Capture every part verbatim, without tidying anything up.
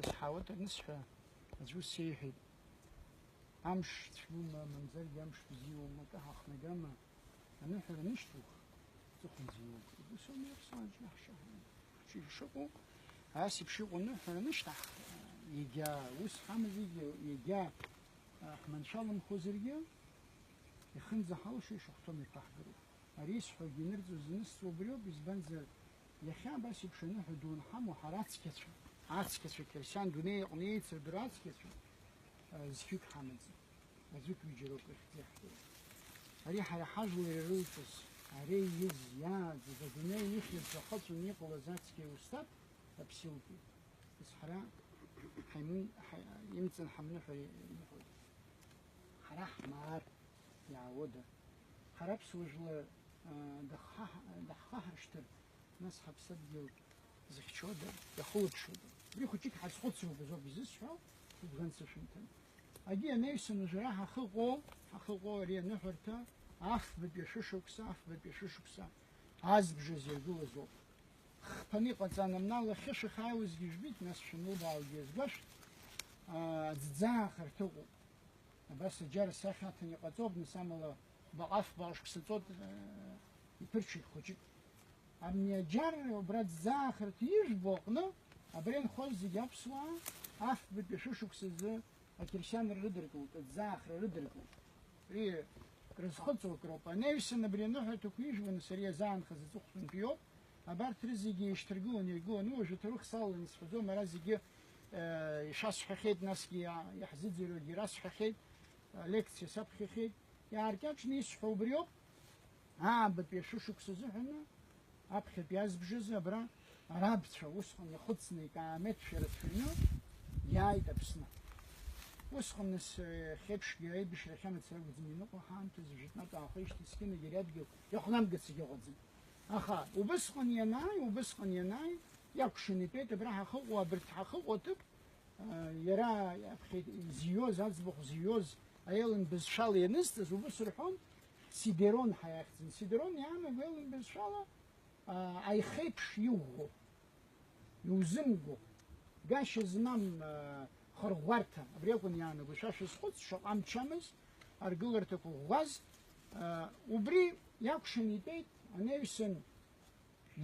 Сҳауеит анысҳәа, аӡәы ус сеиҳәеит, амш цәгьоума, мамзаргьы амш бзиоума, акы ҳахнагама, аныҳәара нышьҭух, ҵыхәанӡа иоуп. Убыс ауми аԥсуаа џьара ҳшаҳауа. Ҳши-, ишыҟоу, ас еиԥш иҟоу аныҳәара нышьҭаҳ-, егьа ус ҳамазаргьы, егьа, а, ҳманшәаламхозаргьы, ихынӡаҳалшо ишахәҭоу мҩаԥаҳгароуп. Ари исҳәогьы инырҵо зынысҵо убриоуп, избанзар, иахьа абас еиԥш аныҳәа ду анҳамоу ҳара ацқьацәа, ацқьацәа, қьырсиан дунеи аҟны еицырдыруа ацқьацәа, а, зқьҩык ҳамаӡам. Аӡәык-ҩыџьа роуп рыхьӡ иаҳҳәо. Ари ҳара ҳажәлар ирылҵыз, ари ииз, иааӡаз, адунеи ихьыз ахыҵәаны иҟалаз ацқьа иусҭап, аԥсилтәи. Нас ҳара ҳаимын-, ҳа-, имҵан ҳамныҳәар иҟоит. Ҳара ҳмаар иаауада? Ҳара аԥсуа жәлар, аа, дахҳаҳ-, даҳхаҳаршҭыр, нас ҳаԥсадгьыл зыхьчода, иахылаԥшуада? Убри хәыҷык ҳазхәыцроуп азоуп изысҳәо, шәыбӷан сышәымҭан. Агьи анаҩсан уажәы ара ҳахыҟоу, ҳахыҟоу ари аныҳәарҭа, афбатәи ашәышықәса, афбатәи ашәышықәса азбжазы иргылазоуп. Хԥаны иҟаҵан, амнала ахьы шәахьааиуазгьы жәбеит, нас шәанылбаауагьы иазгәашәҭ, аа, аӡӡаахырҭа ыҟоуп. Абас аџьар асахьа аҭан иҟаҵоуп, нас амала хәбаҟа-фбаҟа шықәса ҵуеит, аа, иԥырҽит хәыҷык. Абни аџьар убра аӡӡаахырҭа ижәбо аҟны, абра инхоз зегьы аԥсуаа, афбатәи ашәышықәсазы ақьырсианра рыдыркылт, аӡӡаахра рыдыркылт. Уи рызхыҵуа акроуп. Анаҩсан абри аныҳәарҭақәа ижәбо, нас ари иазаанхаз аҵыхәтәантәи иоуп. Абарҭ рызегьы еишьҭаргыланы иргыланы, уажәы аҭоурых салаланы сҳәаӡом, ара зегьы, э, ишәасҳәахьеит, насгьы иа-, иаҳзыӡырҩуагьы расҳәахьеит, э, лекциа саԥхьахьеит. Иааркьаҿны исҳәо убриоуп, аабатәи ашәышықәса азыҳәаны, аԥхьатәи азбжазы абра арабцәа усҟан иахыҵны икаамеҭшәа рацәаҩны иааит Аԥсны. Усҟан нас, э, хьеиԥшгьы аибашьра ахьамацара акәӡам ианыҟоу ҳаамҭазы, жәытәнатә аахижьҭеи зқьынагьы ари адгьыл иахәнамгац егьыҟаӡам. Аха убысҟан ианааи, убысҟан ианааи, иакәшан итәеит абра ҳахыҟоу, абарҭ ҳахыҟоу аҭыԥ, а, иара аԥхьа изиоз, аӡбахә зиоз, аелын бызшәала ианызҵаз, убыс рҳәон, Сидерон ҳәа иахьӡын. Сидерон иаанаго аелын бызшәала, а, аихеиԥш иӷәӷәо, иузымго, гашьа змам, а, хырӷәӷәарҭа, абри акәын иаанаго. Шәа шәазхәыц, шаҟа мчамыз, аргыларҭақәа ӷәӷәаз, а, убри иакәшан итәеит, анаҩсан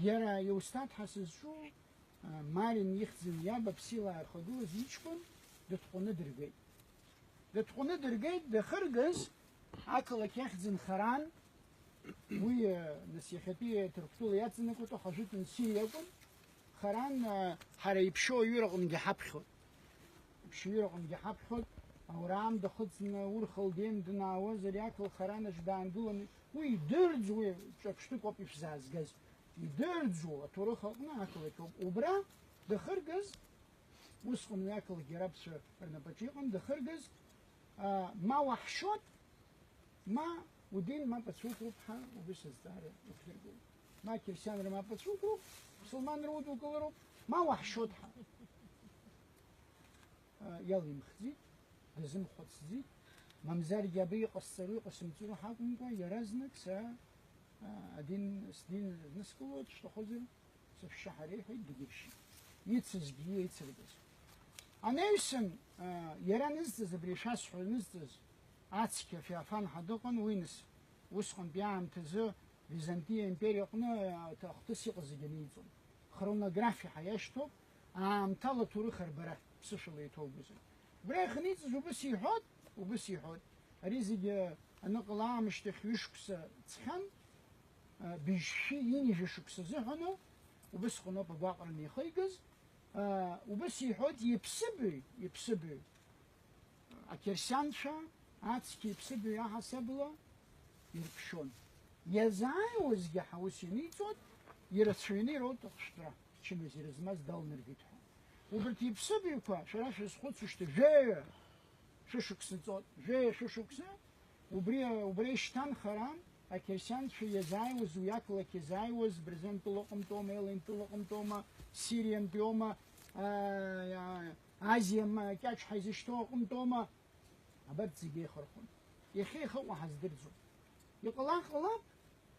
иара иусҭаҭ ҳәа сызҿу, а, Марин ихьӡын иаб аԥсилаа ирхагылаз иҷкәын дыҭҟәаны дыргеит. Дыҭҟәаны дыргеит, дахыргаз ақалақь иахьӡын Харан, уи, а, нас иахьатәи Ҭырқәтәыла иаҵанакуа Ҭахажәытәын Сириа акәын. Харан, а, ҳара иԥшьоу аҩыраҟынгьы ҳаԥхьоит. Иԥшьоу аҩыраҟынгьы ҳаԥхьоит. Аураам дахыҵны, Ур Халдеин данаауаз, ари ақалақь Харанаҿ даангыланы, уи идырӡуеи, ҿырԥштәык ауп ишәзаазгаз. Идырӡуа аҭоурых аҟны ақалақь ауп. Убра дахыргаз, усҟан уи ақалақь арабцәа рнапаҿы иҟан, дахыргаз, а, ма уаҳшьот, ма удин мап ацәукроуп ҳәа убыс азҵаара иқәдыргылт. Ма ақьырсианра мап ацәукроуп, мусулманра удукылароуп, ма уаҳшьот ҳәа. А, иалимхӡеит, дазымхәыцӡеит, мамзаргьы абри иҟасҵароу иҟасымҵароу ҳакәымкәа, иаразнак са, а, адин, сдин рныскылоит, шәҭахозар, сышәшьы ҳәа реиҳәеит, дагьыршьит. Ицызгьы, ицыркыз. Анаҩсан, а, иара анызҵаз, абри шәасҳәо анызҵаз, ацқьа Феофан ҳәа дыҟан, уи нас, усҟантәи аамҭазы Византиа империа аҟны, а, ахҭыс иҟаз зегьы аниҵон. Хронографиа ҳәа иашьҭоуп, аамҭала аҭоурых арбара, ԥсышәала иҭоугозар. Убра иахьаниҵаз убыс иҳәоит, убыс иҳәоит. Ари зегьы аныҟала аамышьҭахь ҩышықәса ҵхьан, а, быжьшәи ҩынҩажәа шықәса азыҳәаны, убысҟаноуп агәаҟра анихигаз, а, убыс иҳәоит, иԥсыбаҩ, иԥсыбаҩ, ақьырсианцәа ацқьа иԥсыбаҩ аҳасабала ирԥшьон. Иазааиуазгьы ҳаус ианиҵоит, ирацәаҩны ироут ахәшәтәра, чымазара змаз далнаргеит ҳәа. Убарҭ иԥсыбаҩқәа, шәара шәазхәыцуашьҭа, жәаҩа шәышықәса ҵоит, жәаҩа шәышықәса, убри, убра ишьҭан Харан, ақьырсианцәа иазааиуаз, уи ақалақь иазааиуаз, Брезентәыла аҟынтәоума, Елентәыла аҟынтәоума, Сириантәиоума, а, а, Азиа ма кьаҿ ҳәа изышьҭоу аҟынтәоума, абарҭ зегьы еихырхәон. Иахьа ихы ыҟоу ҳаздырӡом. Иҟалар ҟалап,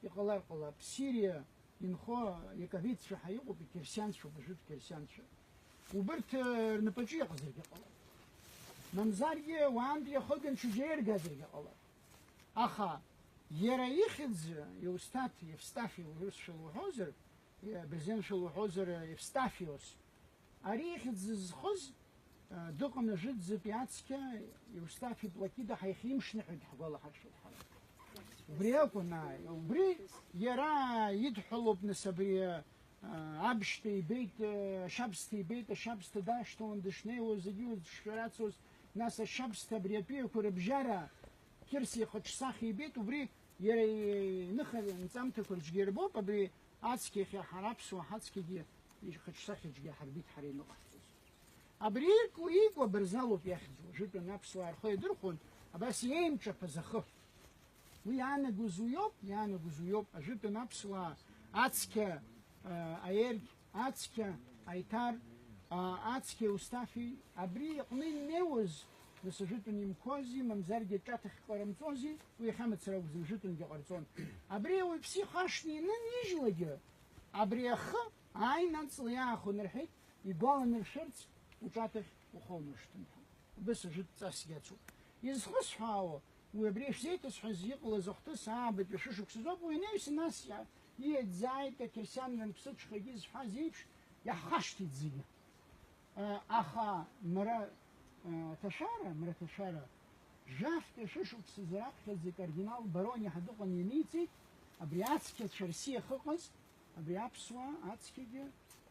иҟалар ҟалап. Сириа инхо иаковитцәа ҳәа иҟоуп, иқьырсианцәоуп, уажәытә қьырсианцәа. убырҭ рнапаҿы иҟазаргьы ҟалап. Мамзаргьы уаантәи ахыган ҽаџьара иргазаргьы ҟалап. Аха иара ихьӡ Еусҭаҭ Евстафи урысшәа луҳәозар, бырзеншәа луҳәозар, Евстафиос, ари ихьӡ зызхыз, а, дыҟан ажәытәӡатәи ацқьа Еусҭафи Плакида ҳаихимшныҳәеит ҳгәалаҳаршәоит ҳара. Убри акәын, ааи, убри иара идҳәалоуп, нас, абри, а, абшьҭа ибеит, а, ашьабсҭа ибеит, ашьабсҭа дашьҭалан дышнеиуаз, зегьы узыҿшәарацоз, нас ашьабсҭа абри атәыҩақәа рыбжьара Қьырса ихаҿсахьа ибеит, убри иара иныха нҵамҭақәа рҿгьы ирбоуп, абри ацқьа иахьа ҳара аԥсуаа ҳацқьагьы ихаҿсахьаҿгьы ҳарбеит ҳара ианыҟаҳҵоз. Абри ирку-, иикуа Бырзалоуп иахьӡу, ажәытәан аԥсуаа рхы иадырхәон, абас иеимҿаԥаз ахы. Уи иаанагоз уиоуп, иаанагоз уиоуп, ажәытәан аԥсуаа ацқьа, а, аергь, ацқьа, аиҭар, а, ацқьа Еусҭафи, абри иҟны инеиуаз, нас ажәытәан имқәози, мамзаргьы аҿаҭахь ҟарымҵози, уи иахьа мацара акәӡам, ажәытәангьы ҟарҵон. Абри ауаҩԥсы ихашҭны ианынижьлакгьы, абри ахы ааины аҵла иаахәаны рҳәеит, игәаланаршәарц уҿаҭахь ухоумыршҭын ҳәа. Убас ажәытә ҵасгьы ацуп. Изхысҳәаауа, уи абри ишәзеиҭасҳәаз иҟалаз ахәҭыс аабатәи шәышықәсазоуп, уи анаҩсан нас иа-, ииаӡааит ақьырсианра анԥсыҽхагьы зҳәаз еиԥш, иаҳхашҭит зегьы. Аха мра, аҭашәара, мраҭашәара, жәафтәи шәышықәсазы раԥхьаӡа акардинал Барони ҳәа дыҟан, ианиҵеит, абри ацқьацәа рсиа ахьыҟаз, абри аԥсуаа ацқьагьы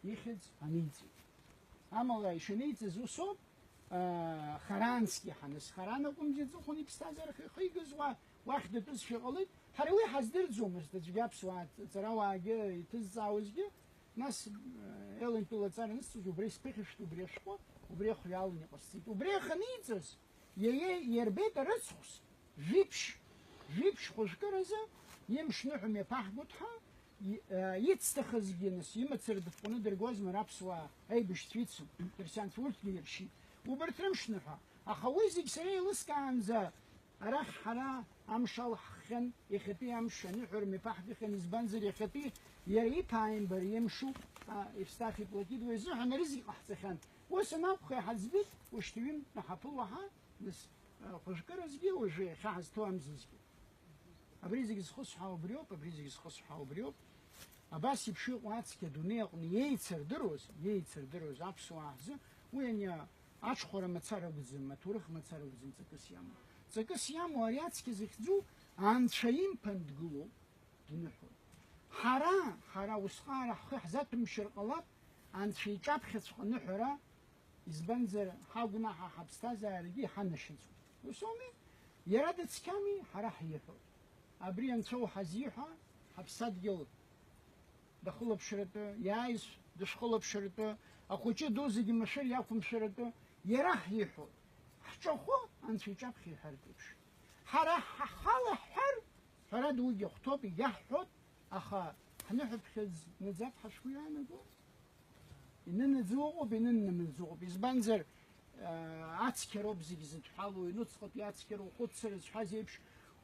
ихьӡ аниҵеит. Амала ишаниҵаз усоуп, а, Харански ҳаныс, Харан акәымзи аҵыхәан иԥсҭазаара ахьихигаз уа, уахь датәызшәа ҟалеит. Ҳара уи ҳаздырӡомызт, аӡәгьы аԥсуаа ҵарауаагьы иҭызҵаауазгьы, нас, а, Елынтәыла аҵара анысҵоз убра исԥыхьашәт, убри ашәҟәы, убри ахҩа алан иҟасҵеит. Убри аханиҵаз, иаиеи иарбеит арыцхәс, жәиԥшь, жәиԥшь хәыжәкыразы имшныҳәа мҩаԥаҳгоит ҳәа, и-, а, ицҭахызгьы, нас, имацара дыҭҟәаны дыргозма раԥсуаа аибашьцәа ицу, Кьырсианцәа урҭгьы иршьит, убарҭ рымшныҳәа. Аха уи зегь сара еилыскаанӡа, арахь ҳара амш алаҳххьан, иахьатәи амш аныҳәара мҩаԥаҳгахьан, избанзар, иахьатәи иара иԥааимбар иамшуп, а, Евстафи Плакидуа изыҳәан ари зегь ҟаҳҵахьан. Ус анакәха, иҳаӡбеит, ушьҭа ҩынтә ҳаԥыло ҳа, нас, а, хәыжәкыразгьы, уажәы иахьа ҳазҭоу амзызгьы. Абри зегь зхысҳәаау убриоуп, абри зегь зхысҳәаау убриоуп. Абас еиԥш иҟоу ацқьа адунеи аҟны иеицырдыруаз, иеицырдыруаз аԥсуаа ҳзы, уи ани аҽхәара мацара акәӡам, аҭоурых мацара акәӡам, ҵакыс иамоу. Ҵакыс иамоу ари ацқьа захьӡу Анцәа имԥан дгылоуп, дныҳәоит. Ҳара, ҳара усҟаара ҳхы ҳзаҭәымшьыр ҟалап, Анцәа иҿаԥхьаҵәҟьа аныҳәара, избанзар, ҳагәнаҳа ҳаԥсҭазаарагьы иҳанашьаӡом. Ус ауми? Иара дыцқьами, ҳара ҳиҳәоит. Абри Анцәа уҳазиҳәа, ҳаԥсадгьыл дахылаԥшратәы, иааиз дышхылаԥшратәы, ахәыҷы ду зегьы машәыр иақәымшәаратәы, иара ҳиҳәоит. Ҳҿахәы Анцәа иҿаԥхьа иҳәартә еиԥш. Ҳара ҳхала ҳҳәар, ҳәарада, уигьы ахәҭоуп, егьаҳҳәоит, аха ҳныҳәаԥхьыӡ наӡап ҳәа шәгәы иаанаго? Инынаӡо ыҟоуп, иныннамыӡо ыҟоуп. Избанзар, аа, ацқьароуп зегь зыдҳәалоу, аҩнуҵҟатәи ацқьара ухәыццар зҳәаз еиԥш,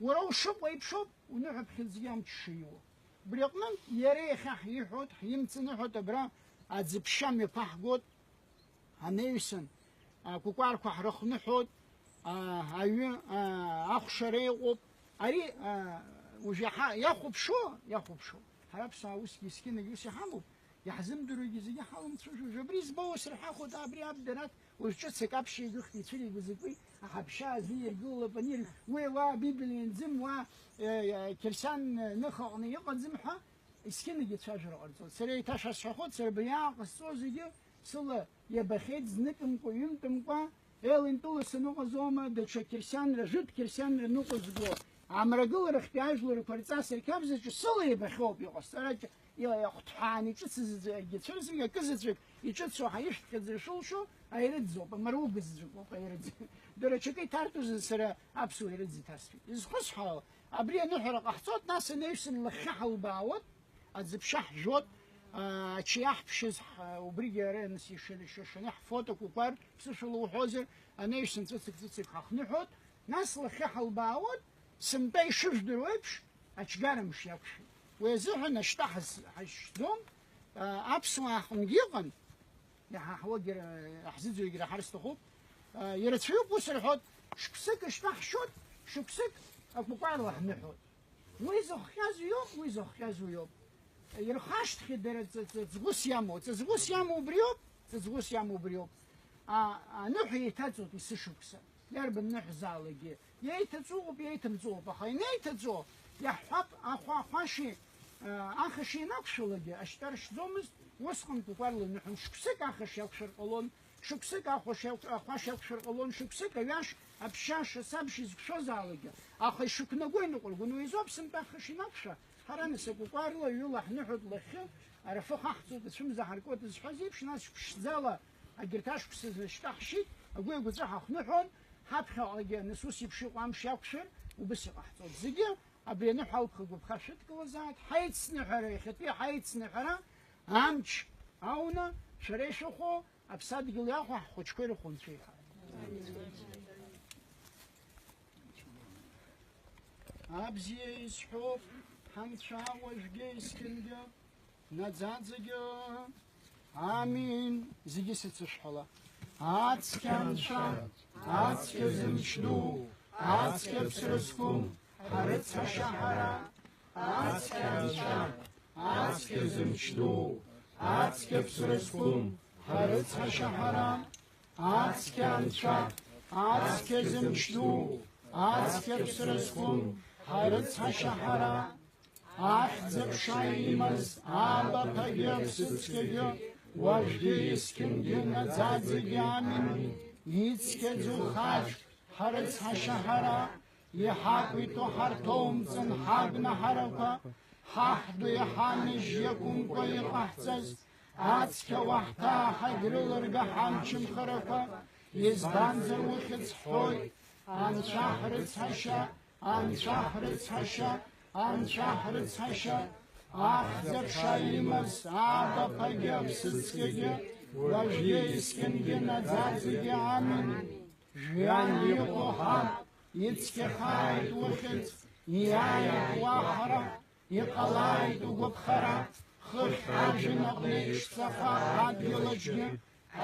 уара ушыҟоу еиԥшоуп, уныҳәаԥхьыӡгьы амч шиуа. Убри аҟнынтә иара иахьа ҳиҳәоит, ҳимҵаныҳәоит, абра аӡыԥшьа мҩаԥаҳгоит, анаҩсан, акәыкәарқәа ҳрыхныҳәоит, а, аҩы, а, ахәшара иҟоуп. Ари, а, уажә иаҳа-, иахәаԥшуа, иахәаԥшуа. Ҳара аԥсуаа усгьы есқьынагь ус иҳамоуп, иаҳзымдыруагьы зегьы ҳалымцәажәо, уажә абри збоу сырҳәахуеит, абри аб дараҭ, уажә ҿыц акаԥшьа игәыхьт, ицәыригоз акәи, аҳаԥшьа азы иргылоуп, анир, уи уа Библи ианӡым, уа, э, э, Қьырсиан, э, ныха аҟны иҟаӡам ҳәа, есқьынагь ацәажәара ҟарҵоит. Сара еиҭа шәасҳәахоит, сара абри аҟасҵо зегьы сыла иабахьеит, зныкымкәа, ҩынтәымкәа, Елынтәыла саныҟазоума, даҽа қьырсианра, жәытә қьырсианра ныҟәызго, амрагыларахьтәи ажәларқәа рҵас рқьабзаҿы сыла еибахьоуп иҟасҵараҿы, иа-, иахәҭҳәааны иҿыцыз аӡәгьы цәырызгьы, акызаҵәык иҿыцу ҳа ишәҭхьаӡара шылшо аирыӡӡоуп, амаругызаҵәык ауп аирыӡ. Дара аҽакы иҭарҭозар сара аԥсуа ирыӡ иҭасҵоит. Изхысҳәаауа, абри аныҳәара ҟаҳҵоит, нас анаҩсан лахьхьа ҳалбаауеит, аӡыԥшьа ҳжәот, аа, ачы иаҳԥшьыз, ҳ-, убригьы ара нас ишаны, ишаны ҳфотоқәа уқәар, ԥсышәала уҳәозар, анаҩсан ҵәыцак-ҵәыцак ҳахныҳәот, нас лахьхьа ҳалбаауот, сынтәа ишыжәдыруа еиԥш, аҿгара мшы иақәшәеит. Уи азыҳәан ашьтәа ҳаз-, ҳазшьӡом, аа, аԥсуаа ҳҟынгьы иҟан, иҳаҳауагьы, иаҳзыӡырҩуагьы раҳар сҭахуп. Ирацәаҩуп ус рҳәоит, шықәсык ишԥаҳшьоит, шықәсык акәакәарла ҳныҳәоит. Уи зыхҟьаз уиоуп, уи зыхҟьаз уиоуп. Ирхашҭхьеит дара ҵа-, ҵа-, ҵаҵӷәыс иамоу, ҵаҵӷәыс иамоу убриоуп, ҵаҵӷәыс иамоу убриоуп. А, аныҳәа еиҭаҵоит есышықәса. Иарбан ныҳәзаалакгьы иеиҭаҵәуоуп, иеиҭамҵәуоуп, аха инеиҭаҵәо, иаҳҳәап, ахәа-, ахәашьи, а, ахашьи ианақәшәалакгьы, ашьтәа ршьӡомызт, усҟан кәакәарла иныҳәон, шықәсык ахашьа иақәшәар ҟалон, шықәсык ахәашьа иақә-, ахәашьа иақәшәар ҟалон, шықәсык аҩаш, аԥшьаша, сабшьа изықәшәозаалакгьы, аха ишықәнаго иныҟәыргон, уи азоуп сынтәа ахашьа инақәшәа, ҳара нас акәакәарла ҩыла ҳныҳәоит лахьхьы, арафы хаҳҵоит, ацәымза ҳаркуеит зҳәаз еиԥш, нас ԥшӡала егьырҭ ашықәсазы ашьтәа ҳшьит, агәи агәаҵәа ҳахныҳәон, ҳаԥхьаҟагьы нас ус еиԥш иҟоу амш иақәшәар, убыс иҟаҳҵоит. Зегьы абри аныҳәа алԥха гәаԥха шәыдкылазааит, ҳаицныҳәара, иахьатәи ҳаицныҳәара амч ауны, шәара ишәыхәо, аԥсадгьыл иахәо ҳхәыҷқәа ирыхәо Анцәа иҳәа. Абзиа изҳәо ҳанцәа уажәгьы есқьынгьы наӡаӡагьы. Амин. Зегьы сыцышәҳәала. Ацқьа анцәа, ацқьа зымч ду, ацқьа ԥсра зқәым, ҳарыцҳашьа ҳара. Ацқьа анцәа, ацқьа зымч ду, ацқьа ԥсра зқәым, ҳарыцҳашьа ҳара. Ацқьа анцәа, ацқьа зымч ду, ацқьа ԥсра зқәым, ҳарыцҳашьа ҳара. Ахьӡ-аԥша имаз абаԥагьы аԥсыцқьагьы, уажәгьы есқьынгьы наӡаӡагьы амин, ицқьаӡоу хаҿ ҳарыцҳашьа ҳара, иҳақәиҭу ҳарҭоумҵан ҳагәнаҳарақәа, ҳаҳду иҳанажь иакәымкәа иҟаҳҵаз, ацқьа уаҳҭаа ҳагьрылырга ҳамчымхарақәа, избанзар ухьӡ ҳҳәоит, Анцәа ҳрыцҳашьа, Анцәа ҳрыцҳашьа, Анцәа ҳрыцҳашьа, ахьӡ-аԥша имаз абаԥагьы аԥсыцқьагьы, уажәгьы есқьынгьы наӡаӡагьы амин. Жәҩан иҟоу ҳаб, ицқьахааит ухьӡ, иааит уаҳара, иҟалааит угәаԥхара, хыхь ажәҩан аҟны ишҵаха адгьыл аҿгьы,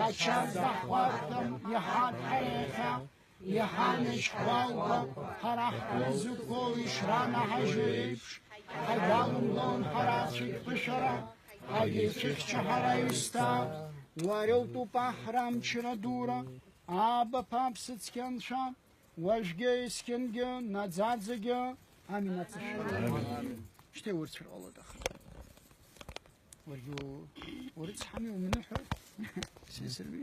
ача заҳхәарҭам, иҳаҭ ҳара иахьа, иҳанажь ҳгәалқәа, ҳара ҳтәы зықәу ишранаҳажьу еиԥш, ҳагьалымгон ҳара ацәыкьԥышәара, ҳагьеицәыхьча ҳара аҩсҭаа, уара утәуп аҳра амчра дура, абаԥа аԥсыцқьа анцәа, уажәгьы есқьынгьы наӡаӡагьы амин ацышәа. Шьҭа урцәар ҟалоит аха. Уаргьы у-, урыцҳами, умныҳәои? Сесырби?